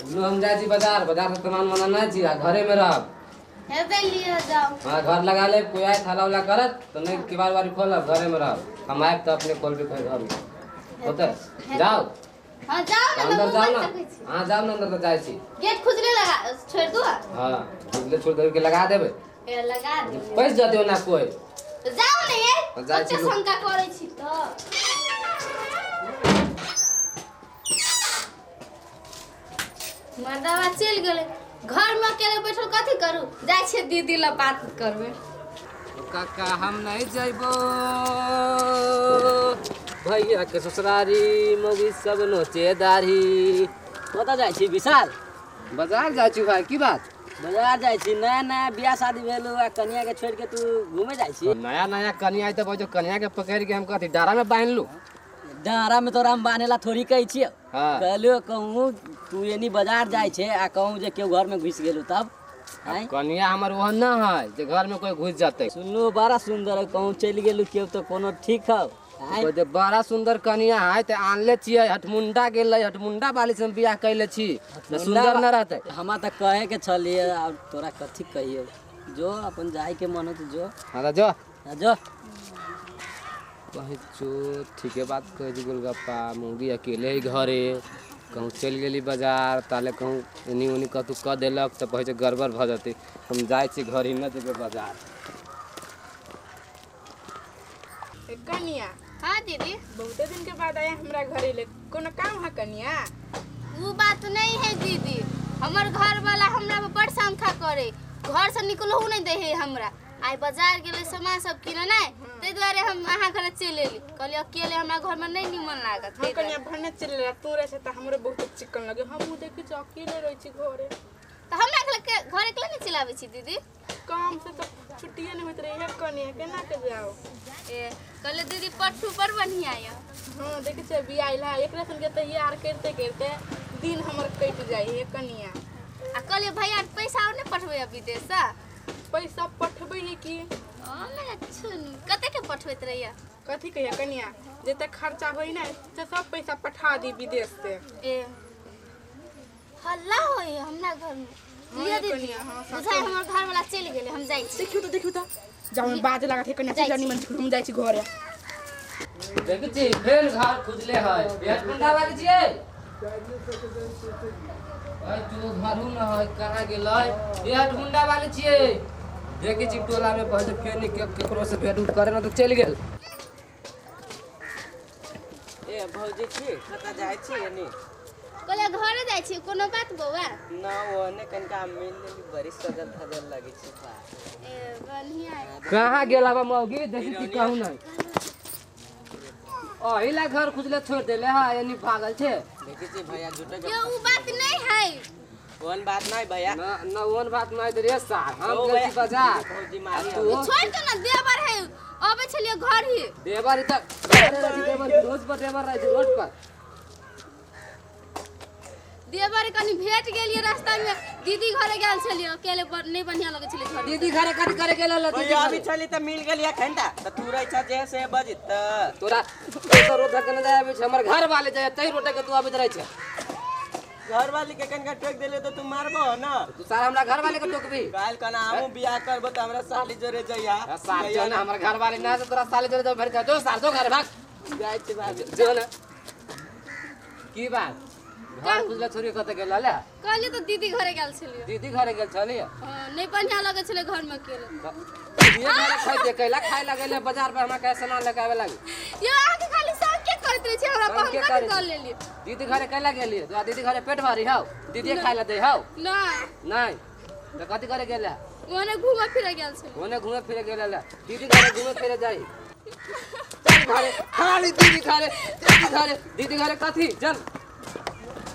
सुनू, हम जाइ छी बाजार, बाजार से सामान मनाना छी आ घरे में रहब। हेतै लिअ जाउ। हाँ, घर लगा लेब, कोई आयत हल्ला उल्ला करत तो नहीं किबाड़ वाड़ी खोलब, घरे में रहब। हम आयब तो अपने खोलबे कोई घर में होते। जाओ। हाँ जाओ ना। अंदर हम जाओ मोबाइल ना। देखै छी। हाँ जाओ ना अंदर तो जाइ छी। गेट खुजले लगा छोड़ दू। हाँ, खुजले छोड़ दे के लगा देबै। ए लगा दे। पैस जते ना कोई। तो जाओ ने ये। तो जाइ छी कते लोग। शंका करै छी तो। मर्दावा चलि गेलै, घरमे अकेले बैठल कथी करू, जाइ छियै दीदी लग बात करबै। काका हम नहीं जइबो भैया के ससुरारी, मौगी सब नोचे दाढ़ी। कतऽ जाइ छी विशाल? बाजार जाइ छी भाई, की बात? बाजार जाइ छी? नया नया बियाह शादी भेल आ कनिया के छोड़ के तू घूमे जाइ छी? नया नया कनिया तऽ बजो, कनिया के पकड़ के हम कथी डारा में बान्हि लू? डारा में तोरा हम बान्हेला थोड़ी कहै छियौ। हाँ। कहलियो कहूँ तू एनी बाजार जाइ छै आ कहूँ जे केओ घर में घुसि गेलू तब? आँय? कनिया हमर ओहन न है जे घर में कोई घुस जतै। सुनलू बड़ा सुंदर है, कहूँ चलि गेलू केओ तऽ कोनो ठीक हौ? आँय? जे बड़ा सुंदर कनिया है तऽ आनले छियै, हटमुंडा गेलै, हटमुंडा वाली से हम बियाह कैले छी, तऽ सुंदर न रहतै। हमरा तऽ कहे के छलियै, आब तोरा कथी कहियौ, जो अपन जाय के मन हो तऽ जो। हाँ तऽ जो। हाँ, जो। कहीं चो ठीके बात कहै छी गोलगप्पा, मौगी अकेले है घरे, कहूँ चलि गेली बाजार ताले कहूँ एनी ओनी कतहु कऽ देलक तऽ कहै छै गड़बड़ भऽ जेतै। हम जाइ छी घर ही, न जेबै बाजार। कनिया। हाँ दीदी। बहुते दिन के बाद आया हमरा घरे ले, कोनो काम है कनिया? वो बात नहीं है दीदी, हमर घर वाला हमरा पर बड़ शंका करे, घर से निकलहु नहीं दे है हमरा। आइ बाजार गेलै सामान सब किने नहि, ताहि दुआरे हम अहाँ घरे चलि एली, कहलियै अकेले हमरा घर में नहीं निमन लागत। हम कनिया भने चलि रहा, तू रहे तऽ हमरो बहुत चिकन लगे, हमहूँ देखै छी अकेले रहै छी घरे। तऽ हमरा घर अकेले नहीं चलाबै छी दीदी? काम से तऽ छुट्टिए नहीं होइत रहे कनिया, केना के जाओ? ए कहलियै दीदी पट्टू बड़ बढ़िया यऽ। हाँ देखै छियै बियाह अइला एकरे संगे तैयार करिते करिते दिन हमर कटि जाइ है कनिया। आ कहलियै भैया पैसा और नहीं पठबै विदेश से? पैसा पठबै है की? कते के पठबैत रहियै? कथी कहिया कनिया, जते खर्चा होइ ने से सब पैसा पठा दी विदेश से। ए हल्ला होय हमरा घर में। लिअ दीदी, बुझाइ हमर घर वाला चलि गेलै, हम जाइ छी। देखियौ तऽ देखियौ तऽ जाउ में बाज लागत है कनिया, चलि जाउ निमन, हम जाइ छी घरे। देखै छी फेर घर खुजले है, बेट मुंडा वाली छियै? अरे तू घरू न है, कहाँ गेलै? बेट मुंडा वाली छियै? देखै छी टोला में पहुँच फेर नहीं केकरो से भेंट उठ करे न तऽ चलि गेल। ए भौजी छी कतऽ जाइ छी एनी? कहलियै घरे जाइ छी, कोनो बात बौआ? ना ओने कनिका मिल लेली, बड़ी सजल धजल लगै छै बा। ए बढ़िया है। कहाँ गेल हबा मौगी? देखी छी कहूँ नहीं। ओहिला घर खुजले छोड़ देले है, एनी भागल छै। देखै छी भैया झूठे के। यो उ बात नहीं है। ओहन बात नहीं भैया। ना ना ओहन बात नहीं रे सार, हम ओ गेल छी भैया, बाजार। भौजी मारी तू छोड़ के ना देवर है, अबै छलियै घर ही। देवर तऽ देवर रोज पर देवर रहै छै रोड पर। देवर कनी भेट गेलियै रास्ता में, दीदी घरे गेल छलियै, अकेले नहीं बढ़िया लगै छलै घर। दीदी घरे कथी करे गेल रहल? दीदी भैया अभी छली तऽ मिल गेलियै एखन तऽ तू रहै छ जे से बजित तऽ। तोरा दोसर रोड धक्का नहि आबै छै, हमर घर वाले जाय तै रोड के तू आबैत रहै छै। घर वाली के कनिका टोक देले तऽ तू मारबो न? तू सारा हमरा घर वाले के टोकबी? काल्हि कना हमहूँ बियाह करबो तऽ हमरा साली जोरे जइहा। साल जो ना हमर घर वाले ना तोरा साली जोरे भर के जो साल जो घर भाग जाइ छी भाभी। जो ना। की बात घर खुजला छोड़ी कतऽ गेल रहले? कहलियै तऽ दीदी घरे गेल छलियै। दीदी घरे गेल छलियै? हाँ, नहीं बढ़िया लगै छलै घर में अकेले। दीदी घरे खाइते कैला खाइ लगेले बाजार पर हमरा कैसे सामान लेके आबे लागी? यो अहाँके खाली सब के करैत रहै छै हमरा पर, हम के कथी करै कर छै? लेलियै? दीदी घरे कैला गेलियै? तोरा दीदी घरे पेट भरी हौ? दीदी खाइ ला दै हौ? नहीं। नहीं तऽ कथी करे गेल? ओने घूमे फिरे गेल छलियै। ओने घूमे फिरे गेल रहले? दीदी घरे घूमे फिरे जाइ? चल घरे, खाली दीदी घरे, दीदी घरे, दीदी घरे कथी? चल।